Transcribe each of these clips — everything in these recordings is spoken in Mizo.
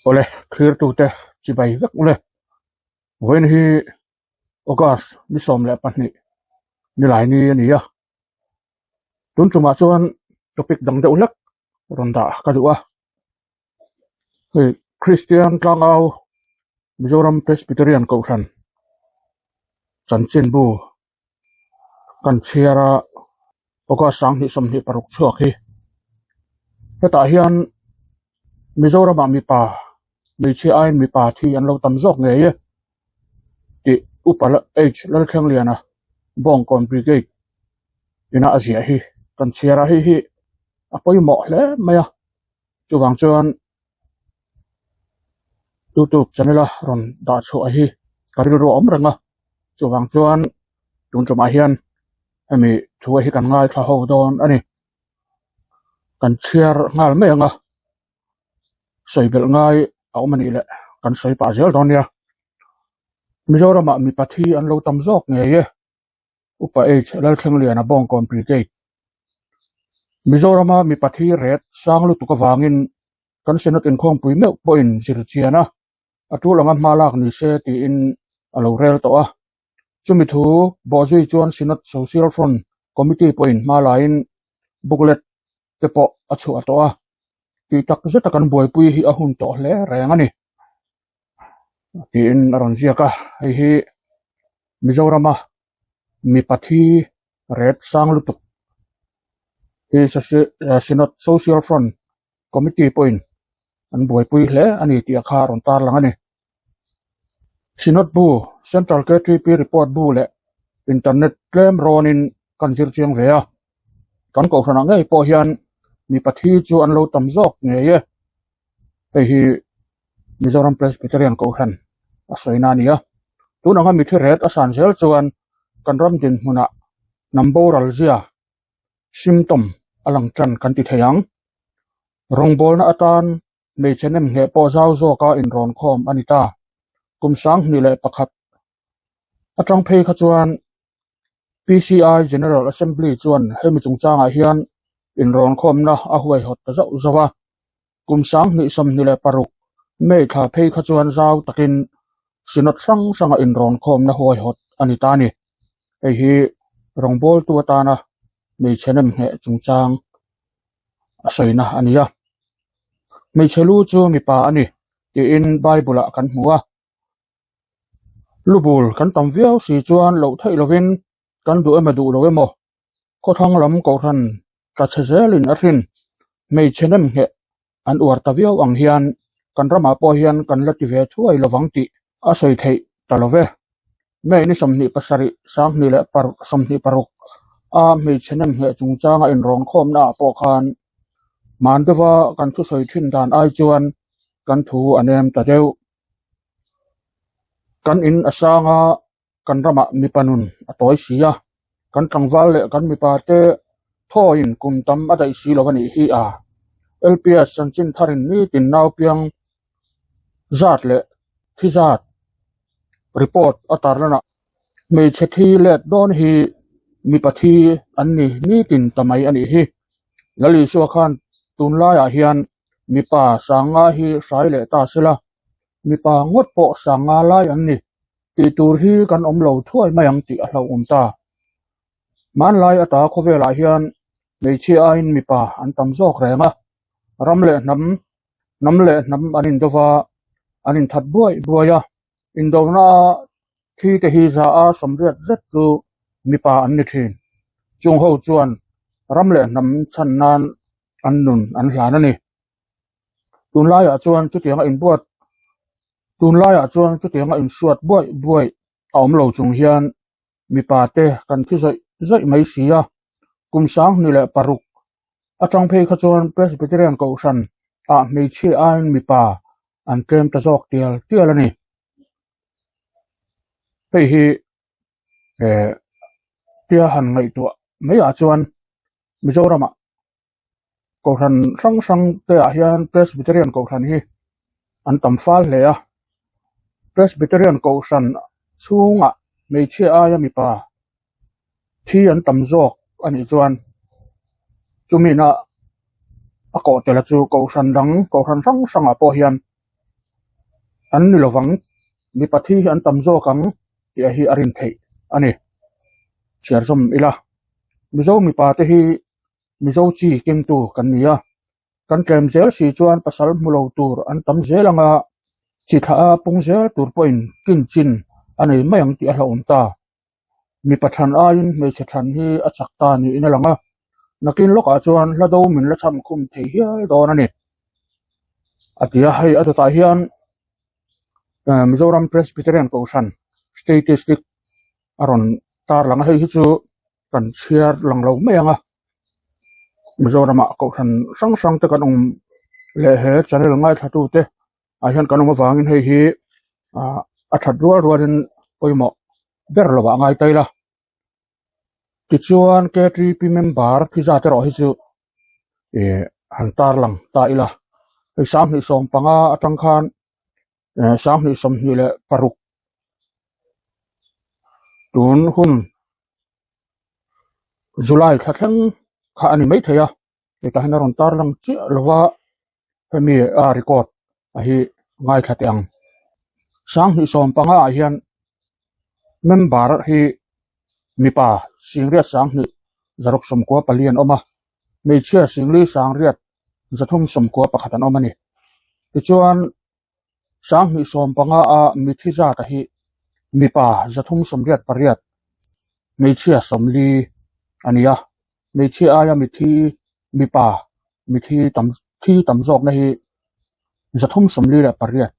Awle thlirtute chibai vek ule. Vawiin hi August ni 12 nilai ni a ni a. Tun tumah chuan topic dang deuh hlek rawn dah ka duh a. Hei Kristian Tlangau Mizoram Presbyterian Kohhran chanchinbu kan chhiar a August 2026 chhuak hi hetah hian Mizoramah mipa hmeichhia aiin mipa thi an lo tam zawk ngei e tih Upa H Lalthlengliana Bawngkawn Brigade ina a ziah hi kan chhiar a hei hi a pawimawh hle mai a chuvang chuan youtube channel a rawn dah chhuah hi ka rilru a awm reng a chuvang chuan tun tumah hian hemi thu hi kan ngaithla ho dawn a ni kan chhiar nghal mai ang a sawi belh ngai a awm a nih leh kan sawi pah zel dawn nia Mizoramah mipa thi an lo tam zawk ngei e. Upa H. Lalthlengliana Bawngkawn Brigade, Mizorama mipa thi ret sang lutuk avangin kan Synod inkhawmpui meuh pawhin zir chian a, a tul anga hma lak ni se tiin a lo rel tawh a. Chumi thu bawhzui chuan Synod Social Front Committee pawhin hma laiin booklet te pawh a chhuah tawh a, tih tak zeta kan buaipui hi a hun tawh hle reng a ni tiin a rawn ziak a, hei hi Mizorama mipa thi ret sang lutuk hi Synod Social Front Committee pawhin an buaipui hle a ni tih a kha a rawn tarlang a ni. Synod bu, Central KTP report bu leh internet tlem rawnin kan zir chiang ve a, kan kohhranah ngei pawh hian mipa thi chu an lo tam zawk ngei e. Hei hi Mizoram Presbyterian Kohhran a sawina a ni a, tun anga mithi ret a san zel chuan kan ram dinhmunah hnam boral zia symptom a lang tan kan ti thei ang. Rawngbawlna atan hmeichhe nem hneh pawh zau zawka inrawn khawm a ni ta. Kum 2001 atang phei kha chuan PCI General Assembly chuan hemi chungchangah hian inrawn khawmna a huaihawt ta zauh zauh a. Kum 2026 May thla phei kha chuan zau takin Synod hrang hranga inrawn khawmna huaihawt a ni ta a ni. Hei hi rawngbawltu atana hmeichhe nemngheh chungchang a sawina a ni a. Hmeichhe lu chu mipa a ni tiin Bible-ah kan hmu a. Lubul kan tam viau si chuan loh theih lovin kan duh emaw duh lo emaw khawthlang lam kohhran tla chhe zelin a hrin hmeichhe nem ngheh an uar ta viau ang hian kan ramah pawh hian kan la ti ve thuai lovang tih a sawi theih ta lo ve. May ni 27 2026 a hmeichhe nem ngheh chungchanga inrawn khawmna ah pawh khan hman deuha kan thusawi thin dan ai chuan kan thu a nem ta deuh. Kan in a sang a, kan ramah mipa nun a tawi si a, kan tlangval leh kan mipa te thawiin kum tam a daih si lo a nih hi a. LPS chanchin tharin nitin naupiang zat leh thi zat report a tarlanah hmeichhe thi let dawn hi mipa thi an ni nitin ta mai a nih hi. Lal Isua khan tunlaiah hian mipa sanga hi hrai leh ta sela. Mipa ngawt pawh sanga lai an ni tih tur hi kan awm lo thuai mai ang tih a hlauhawm ta. Hmanlai ata khawvelah hian hmeichhia aiin mipa an tam zawk reng a, ram leh hnam, hnam leh hnam an indova, an inthat buai buai a, indona a thi te hi za a sawmriat zet chu mipa an ni thin. Chung ho chuan ram leh hnam chhan nan an nun an hlan a ni. Tunlaiah chuan chutianga inbuat tunlaiah chuan chutianga insuat buaih buaih a awm lo chung hian mipa te kan thi zawih zawih mai si a, kum 2006 atang phei kha chuan Presbyterian Kohhran ah hmeichhia aiin mipa an tlem ta zawk tial tial a ni. Hei hi eh tia han ngaihtuah maiah chuan Mizoramah Kohhran hrang hrang te ah hian Presbyterian Kohhran hi an tam fal hle a, Presbyterian Kohhran chhungah hmeichhia aia mipa thi an tam zawk a nih chuan chumi na a kawh tel a chu Kohhran dang Kohhran hrang hrangah pawh hian. an ni lovang, mipa thi hi an tam zawk ang tih a hi a rin theih a ni. Chhiar zawm ila, Mizo mipa te hi Mizo chi kengtu kan ni a, kan tlem zel si chuan pasal hmu lo tur an tam zel anga chi thlah a pung zel tur pawhin kin chin a nei mai ang tih a hlauhawm ta. Mipa than aiin hmeichhe than hi a chak ta niin a lang a, nakin lawkah chuan hla do min la cham khum thei hial dawn a ni. A ti a, hei a dawtah hian Mizoram Presbyterian Kohhran Statistic a rawn tar lang a, hei hi chu kan chhiar lang lo mai ang a, Mizoramah Kohhran hrang hrang te kan awm leh he channel ngaithla tute ah hian kan awm avangin hei hi ah a that rual rualin pawimawh ber lovah a ngai ta ila tichuan K_T_P member thi zat erawh hi chu ih han tar lang ta ila hei sanghnih sawm panga atang khan eh sanghnih sawmhnih leh paruk tun hun July thla thleng kha a ni maithei a. Hetah hian a rawn tar lang chiah lo va, hemi a record a hi ngaithla teh ang. 2015 ah hian member hi mipa singriat 2694 an awm a, hmeichhia 4,331 an awm a ni. Tichuan 2015 a mithi zat a hi mipa 388, hmeichhia 40 a ni a. Hmeichhia aia mithi mipa mithi tam thi tam zawkna hi 348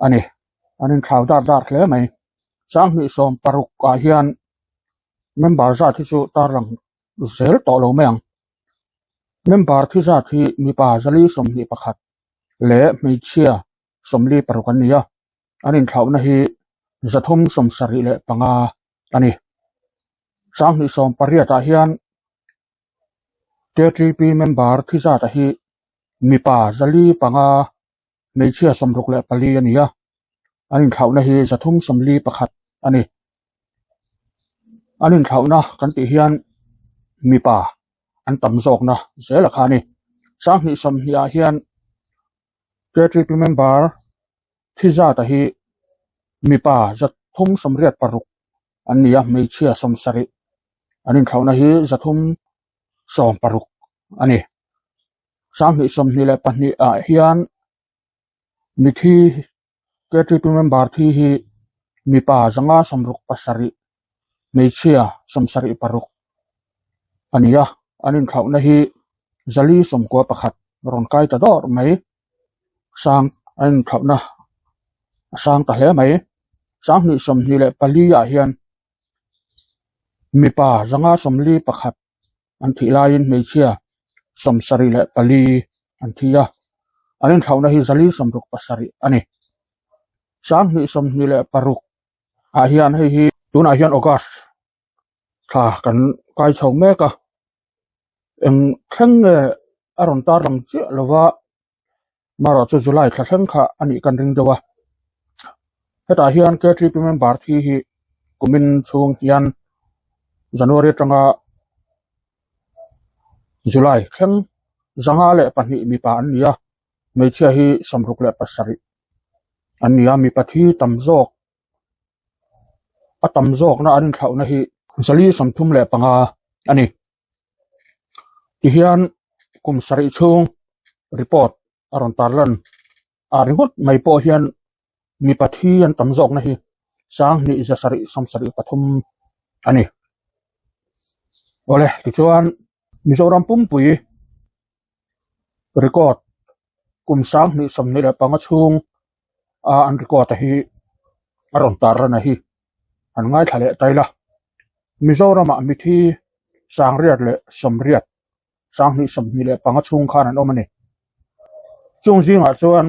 a ni. An inthlau dar dar hle mai. 2016 ah hian member zat hi chu tarlang zel tawh lo mai ang. Member thi zat hi mipa 421 leh hmeichhia 46 an ni a. An inthlauhna hi 375 a ni. 2018 ah hian K_T_P member thi zat hi mipa 45 hmeichhia 64 a ni a. An inthlauhna hi 341 a ni. An inthlauhna kan tih hian mipa an tam zawkna zel a kha a ni. 2020 ah hian K_T_P member thi zat hi mipa 386 an ni a, hmeichhia 70 an inthlauhna hi 360 a ni. 2022 ah hian mithi K_T_P member thi hi mipa 567 hmeichhia 76 a ni a, an inthlauhna hi 491 rawn kai ta dawr mai. Sang a inthlauhna a sang ta hle mai. 2024 ah hian mipa 541 an thih laiin hmeichhia 74 an thi a, an inthlauhna hi 467 a ni. 2026 ah hian hei hi tunah hian August thla kan kai chho mek a, eng thleng nge a rawn tar lang chiah lo va, marawh chu July thla thleng kha a nih kan ring deuh a. Hetah hian K_T_P member thi hi kumin chhung hian January atanga July thleng 502 mipa an ni a, hmeichhia hi 67 an ni a, mipa thi tam zawk a tam zawkna an inthlauhna hi 435 a ni. Tihian kum sarih chhung report a rawn tarlan a ringawt mai pawh hian mipa thi an tam zawkna hi 2773 a ni. Awle tichuan Mizoram pumpui record kum 2025 chhung a an record a hi a rawn tarlan a hi an ngaithla leh ta ila. Mizoramah mithi 880 2025 chhung khan an awm a ni. Chung zingah chuan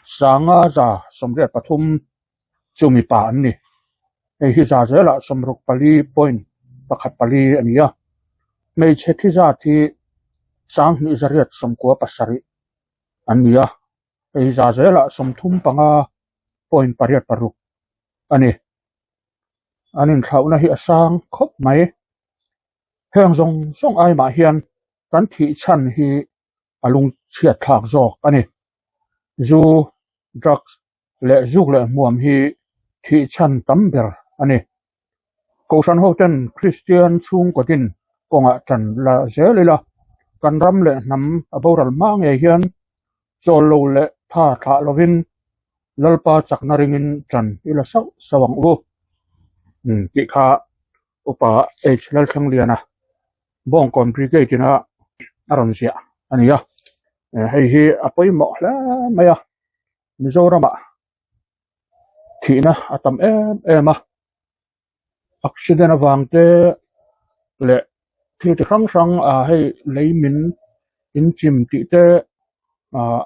583 chu mipa an ni. Hei hi za zelah 64.14 a ni a. Hmeichhe thi zat hi 2897 an ni a. Hei hi za zelah 35.86 a ni. An inthlauhna hi a sang khawp mai. Heng zawng zawng ai mah hian kan thih chhan hi a lungchhiat thlak zawk a ni. Zu, drugs. leh zuk leh hmuam hi thih chhan tam ber a ni. Kohhran hoten Kristian chhungkaw din kawngah ṭan la zel ila, kan ram leh hnam a boral hma ngei hian chawl lo leh tha thlah lovin Lalpa chakna ringin ṭan ila sauh sauh ang u tih kha Upa H Lalthlangliana Bawngkawn Brigade ina a rawn ziah a ni a, hei hi a pawimawh hle mai a, Mizoramah thihna a tam em em a, accident avang te leh thil chi hrang hrang ah hei lei min in chim tih te ah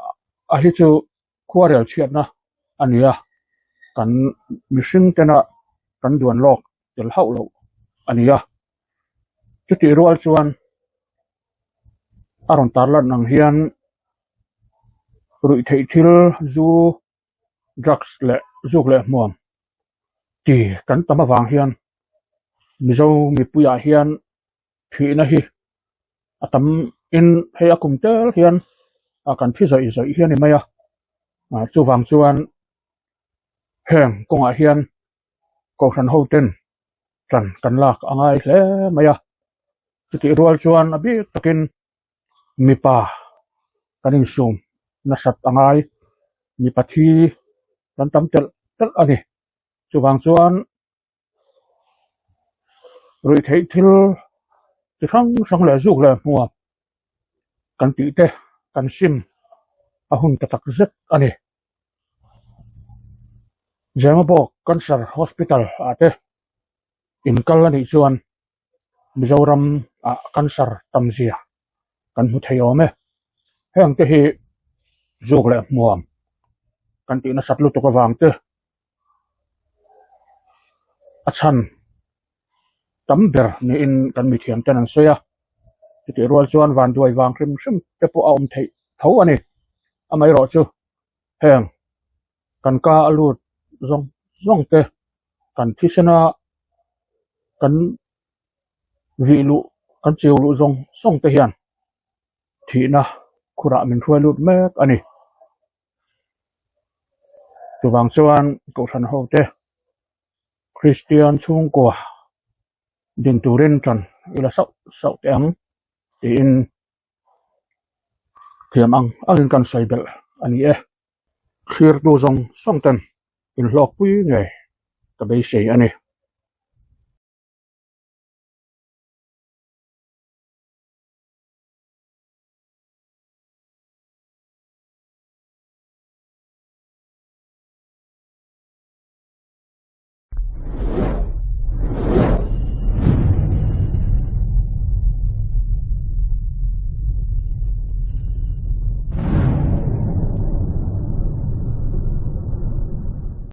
a hi chu khuarel chhiatna a ni a, kan mihring tena kan duan lawk tel hauh loh a ni a, chutih rual chuan a rawn tarlan ang hian ruihtheih thil zu drugs leh zuk leh hmuam ti kan tam avang hian Mizo mipuiah hian thihna hi a tam in hei a kum tel hian ah kan thi zawih zawih hi a ni mai a ah chuvang chuan heng kawngah hian kohhran ho ten ṭan kan lak a ngai hle mai a chutih rual chuan a bik takin mipa kan insum nasat a ngai mipa thi kan tam telh telh a ni chuvang chuan ruihtheih thil chi hrang hrang leh zuk leh hmuam kan tih te kan sim a hun ta tak zet a ni. Zemabawk Cancer Hospital ah te inkal a nih chuan Mizoram ah cancer tam zia kan hmu thei awm e. Heng te hi zuk leh hmuam kan tih nasat lutuk avang te a chhan tam ber niin kan mithiam ten an sawi a, chutih rual chuan vanduai vang hrim hrim te pawh a awm theih tho a ni. Amaherawhchu heng kan ka a lut zawng zawng te kan thisena kan vih luh kan chiu luh zawng zawng te hian thihna khurah min hruai lut mek a ni. Chuvang chuan Kohhran ho te Kristian chhungkua din turin ṭan ila sauh sauh teh ang tiin thiam ang angin kan sawi belh a ni e. Thlirtu zawng zawng ten inhlawkpui ngei ka beisei a ni.